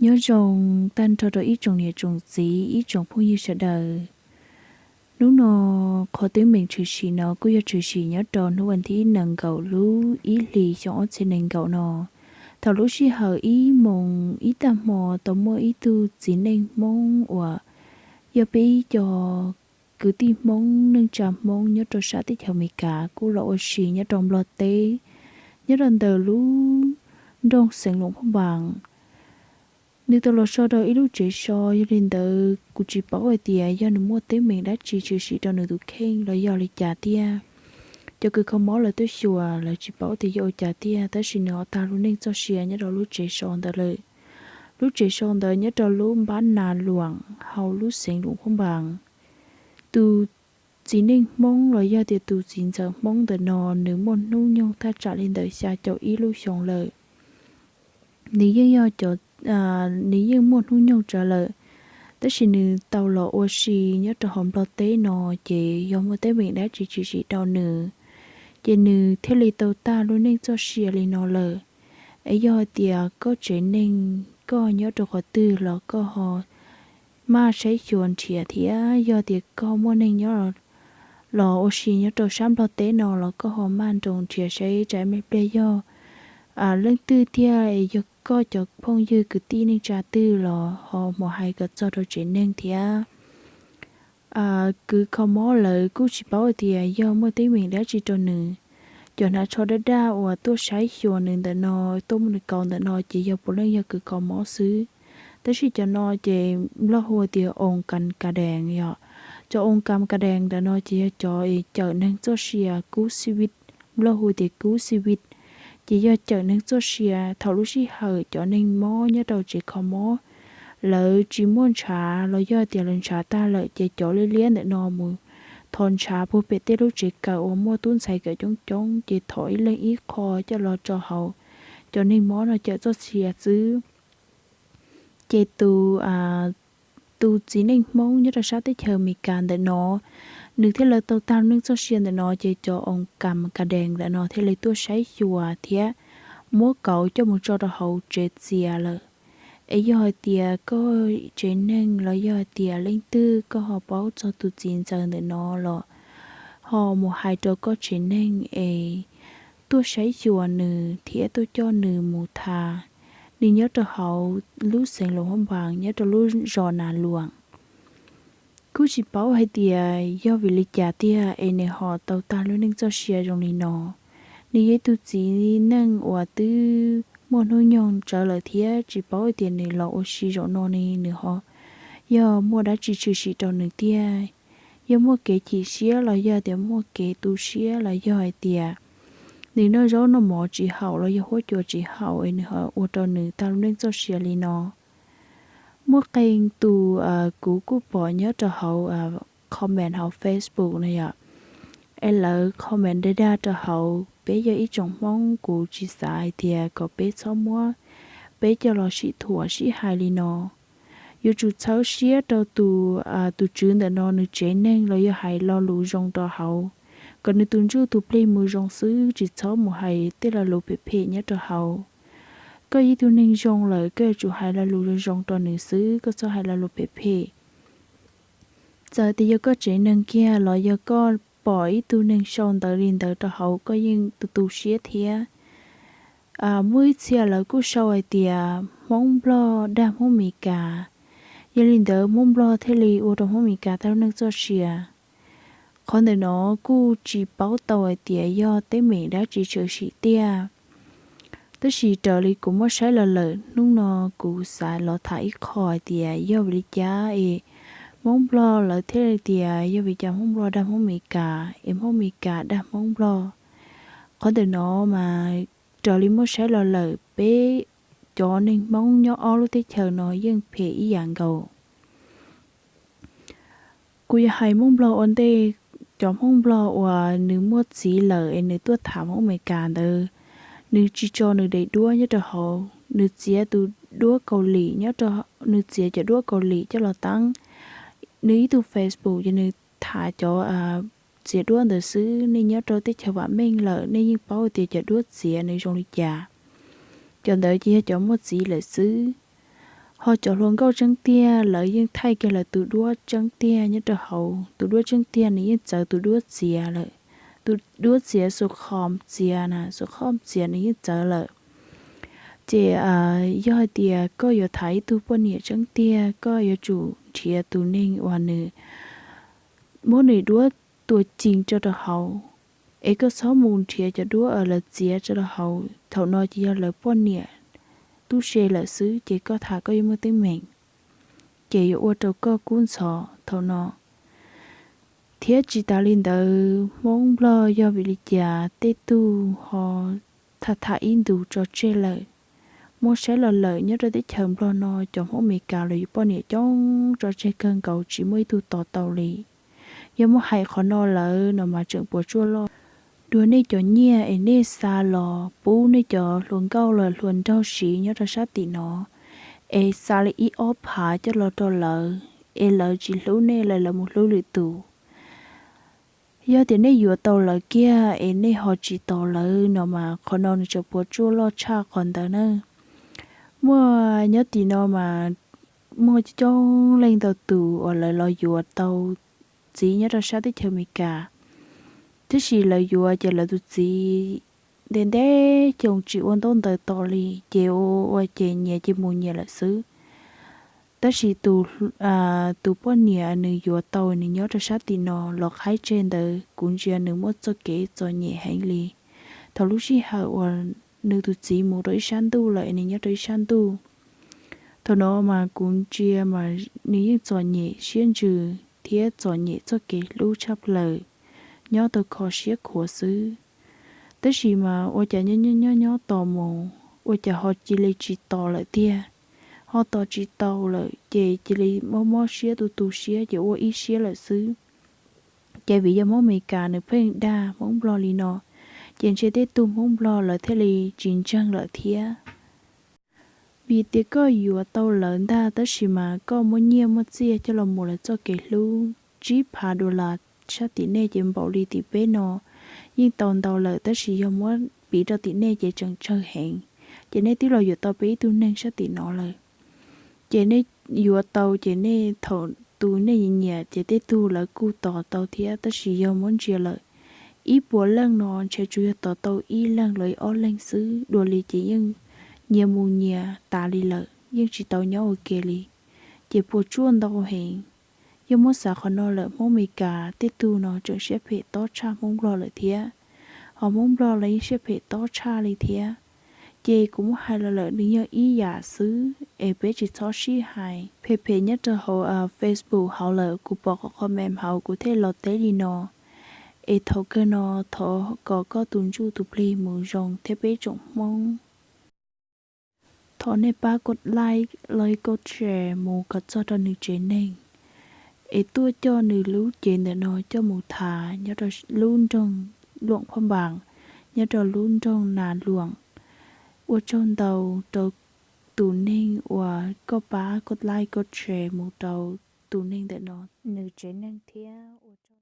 Nyob zoo tag nrho rau ib tsoom niam tsoom txiv ib tsoom phooj ywg sawv daws. Hnub no qhov teeb meem tshwm sim no kuj yog tshwm sim nyob rau hnub vas thib nees nkaum lub ib hlis xyoo ob txhiab nees nkaum no. Thaum lub sij hawm ib moos ib tag hmo tau muaj ib tug txiv neej Hmoob uas yog peb ib co kwv tij Hmoob neej tsa Hmoob nyob rau sab teb chaws Amelikas kuj los ua si nyob rau Nplog teb, nyob rau ntawm lub nroog xeev Luam Phaj Npas. Nws tau los so rau ib lub tsev so, yog li ntawd kuv tsis paub hais tias yog nws muaj teeb meem dab tsi tshwm sim rau nws tus kheej los yog li cas tiag. Cov kws kho mob lawv tuaj xyuas lawv tsis paub tias yog ua cas tiag, tab sis nws ho tag lub neej txoj sia nyob rau lub tsev so ntawd lawm. Lub tsev so ntawd nyob rau lub npab Nas Luam hauv lub xeev Luam Phaj Npas. Tus txiv neej Hmoob los yog tias tus txiv ntxawm Hmoob ntawm no nws muaj hnub nyoog thaj tsam li ntawm xya caum ib lub xyoo lawm. Nws yeej yog cov, nws yeej muaj hnub nyoog tsawv lawm, tab sis nws tau los ua si nyob rau hauv Nplog teb no, ces yog muaj teeb meem dab tsi tshwm sim rau nws, ces nws thiaj li tau tag lub neej txoj sia li no lawm. Es yog hais tias koj tsev neeg koj nyob rau qhov twg los koj ho maj saib xyuas nrhiav thiab, yog tias koj muaj neeg nyob los ua si nyob rau sab Nplog teb no los koj ho maj nroos nrhiav saib tsam me pliag yog leej twg thiab, yog koj cov phooj ywg kwv tij neej tsa twg los ho mus hais kom txog rau tsev neeg thiab. Kws kho mob lawv kuj tsis paub tias yog muaj teeb meem dab tsi rau nws. Cov hnav tsho daj daj uas tuaj saib xyuas nws ntawm no, tuaj muab nws kaus ntawm no ces yog puav leej yog kws kho mob xwb. Tab sis cov no ces Nplog hu tias oos kas kas dees yom. Cov oos kas kas dees ntawm no ces yog cov cawm neeg txoj sia kub xi vij, Nplog hu tias kub xi vij, ces yog cawm neeg txoj sia. Thaum lub sij hawm cov neeg mob nyob rau tsev kho mob, lawv tsis muaj ntshav los yog tias lawv ntshav tag lawm ces cov liab liab ntawm no mus thov ntshav puag pem tej lub tsev kawm uas muaj tub ntxhais kawm coob coob, ces thov ib leeg ib qho coj los rau hauv cov neeg mob no cawm txoj sia xwb. Ces tus, tus txiv neej Hmoob nyob rau sab teb chaws Amelikas ntawm no, nws thiaj li tau tag neej txoj sia ntawm no, ces cov oos kas kas dees ntawm no thiaj li tuaj saib xyuas thiab muab kaus coj mus tso rau hauv tsev txias lawm. Es yog hais tias koj tsev neeg los yog hais tias leej twg koj ho paub txog tus txiv ntxawm ntawm no los ho mus hais rau koj tsev neeg es tuaj saib xyuas nws thiab tuaj coj nws mus tham. Nws nyob rau hauv lub xeev Luam Phaj Npas, nyob rau lub zos Nas Luam. Kuj tsis paub hais tias yog vim li cas tiag es nws ho tau tag lub neej txoj sia zoo li no. Nws yog ib tug txiv neej uas twb muaj hnub nyoog tsawv lawm thiab tsis paub hais tias nws los ua si zaum no ne nws ho yog muaj dab tsi tshwm sim rau nws tiag. Yog muaj kev chim siab los yog tias muaj kev tu siab los yog hais tias nws noj zaub noj mov tsis haum los yog huab cua tsis haum es nws ho ua rau nws tag lub neej txoj sia li no. Muaj qee tus kuv kuj pom nyob rau hauv comment hauv Facebook no yom, es lawv comment dag dag rau hauv. Peb yog ib tsoom Hmoob, kuv tsis xav hais tias kom peb txhob muab peb coj los sim thuam sib hais li no. Yuav tsum txhawb siab rau tus, tus tswv ntawm no nws tsev neeg los yog hais lo lus zoo rau hauv, kom nws tus ntsuj tus plig mus zoo xwb, tsis txhob mus hais tej lo lus phem phem nyob rau hauv. Koj yog ib tug neeg zoo lawm koj yuav tsum hais lo lus zoo zoo rau nws xwb, koj txhob hais lo lus phem phem. Txawm tias yog koj tsev neeg kiag los yog koj pom ib tug neeg sau ntawv li ntawd rau hauv koj yeej tu tu siab thiab. Muaj ib txhia lawv kuj sau hais tias Hmoob Nplog dag Hmoob Meskas, yog li ntawd Hmoob Nplog thiaj li ua rau Hmoob Meskas tag lub neej txoj sia. Qhov ntawm no kuj tsis paub tau hais tias yog teeb meem dab tsi tshwm sim tiag. Tab sis raws li kuv muab saib los lawm, hnub no kuv xav los tham ib qho hais tias yog vim li cas es Hmoob Nplog lawv thiaj li tias yog vim cas Hmoob Nplog dag Hmoob Meskas es Hmoob Meskas dag Hmoob Nplog. Qhov ntawm no mas raws li muab saib los lawm, peb cov neeg Hmoob nyob ob lub teb chaws no yeej phem ib yam nkaus. Kuv yuav hais Hmoob Nplog ua ntej, cov Hmoob Nplog uas nws muaj txiv lawm es nws tuaj tham Hmoob Amelikas ntawd, nws tsis tso nws daim duab nyob rau hauv, nws txiav tus duab Kaus Lim nyob, nws txiav cov duab Kaus Lim coj los teeb. Nws ib tug Facebook ces nws tham cov txiav duab ntawd xwb. Nej nyob rau teb chaws vam meej lawm nej yeej paub tias cov duab txiav nws zoo li cas. Cov ntawd ces yog cov muaj txiv lawm xwb. Ho cov hluas nkauj tseeb tiag lawv yeej thaij kiag lawv tus duab tseeb tiag nyob rau hauv. Tus duab tseeb tiag nws yeej txawv tus duab txiav lawm. Tus duab txiav xuv khom txiav na, xuv khom txiav nws yeej txawv lawm. Ces yog hais tias koj yuav tham ib tug poj niam tseeb tiag, koj yuav tsum nrhiav tus neeg uas nws muab nws duab tua ci tso rau hauv, es koj txhob mus nrhiav cov duab uas lawv txiav tso rau hauv. Thaum no ces yog lawv poj niam tub se lawm xwb, ces koj tham koj yuav muaj teeb meem, ces yuav ua rau koj kub ntxhov thaum no. Thiab tsis tas li ntawd, Hmoob Nplog yog vim li cas tej tug ho tham tham ib ntus tso tseg lawm? Muab saib los lawm nyob rau teb chaws Nplog no cov Hmoob Amelikas los yus poj niam coob tso tseg kawg nkaus tsis muaj ib tug tos tau li. Yog muab hais qhov no lawm no mas tseem puas tsuaj loj dua nej cov nyiaj es nej xa los pub nej cov hluas nkauj los hluas nraug siv nyob rau sab tim no, es xa li ib ob phav coj los rau lawv, es lawv tsis hlub nej lawm lawv mus hlub lwm tus. Yog tias nej yuav tau lawv kiag es nej ho tsis tos lawv no mas qhov no nws tseem puas tsuaj loj tshaj qhov ntawd na. Muaj nyob tim no mas muaj coob leej ntau tus uas lawv los yuav tau txiv nyob rau sab teb chaws Amelikas, tab sis lawv yuav ces lawv tus txiv ntev ntev xyoo tsis ua ntaub ntawv tos li, ces ua ua ces nyias ces mus nyias lawm xwb. Tab sis tus poj niam nws yuav tau nws nyob rau sab tim no los qhaib tseg ntawd kuv ntsia nws muaj txoj kev txom nyem heev li. Thaum lub sij hawm uas nws tus txiv mus rau ib sab ntuj lawm es nws nyob rau ib sab ntuj, thaum no mas kuv ntsia mas nws yeej txom nyem siab ntsws thiab txom nyem txoj kev hlub tshaj plaws, nyob tau kho siab khuav xwb. Tab sis mas ua cas nyob nyob nyob tos mus ua cas ho cia li tsis tos lawm tiag. Ho tos tsis tau lawm ces cia li mob mob siab tu tu siab ces ua ib siab lawm xwb. Ces vim yog Hmoob Amelikas nws pheej dag Hmoob Nplog li no, ces ntshe tej tug Hmoob Nplog lawv thiaj li tsis ntseeg lawm thiab. Vim tias koj yuav tau lawv ntag tab sis mas koj muab nyiaj muab txiaj coj los mus lawv txoj kev hlub, tsib phav dollar sab tim nej ces npaum li tim peb no yeej tau ntau lawm tab sis yog muab piv rau tim nej ces tseem tsawg heev. Ces nej twb los yuav tau peb ib tug neeg sab tim no lawm. Ces nej yuav tau ces nej thaum tus nej nyiam ces tej tug lawv kuj tos tau thiab tab sis yog muab ntsia lawm ib puas leej no ntshe tsuas yog tos tau ib leeg los ob leeg xwb dua li ces yeej nyias mus nyias tas li lawm yeej tsis tau nyob ua ke li. Ces puas tsuaj ntau heev. Yog muab xav qhov no lawm Hmoob Amelikas tej tug no tseem siab phem tob tshaj Hmoob Nplog lawm thiab. Ho Hmoob Nplog los yeej siab phem tob tshaj li thiab. Ces kuv muab hais los lawm nws yog ib yam xwb es peb tsis txhob sib hais. Phem phem nyob rau hauv Facebook hauv lawm kuv pom qhov comment hauv kuv thiaj los teb li no. Es thaum kawg no thov kom koj tus ntsuj tus plig mus zoo thiab peb tsoom Hmoob. Thov nej pab koj like los koj share mus kom txog rau nws tsev neeg, es tuaj coj nws lub cev ntawm no coj mus tham nyob rau lub nroog Luam Phab Npas, nyob rau lub nroog Nas Luam. Ua tsaug ntau rau tus neeg uas koj pab koj like koj share mus rau tus neeg ntawm no nws tsev neeg thiab ua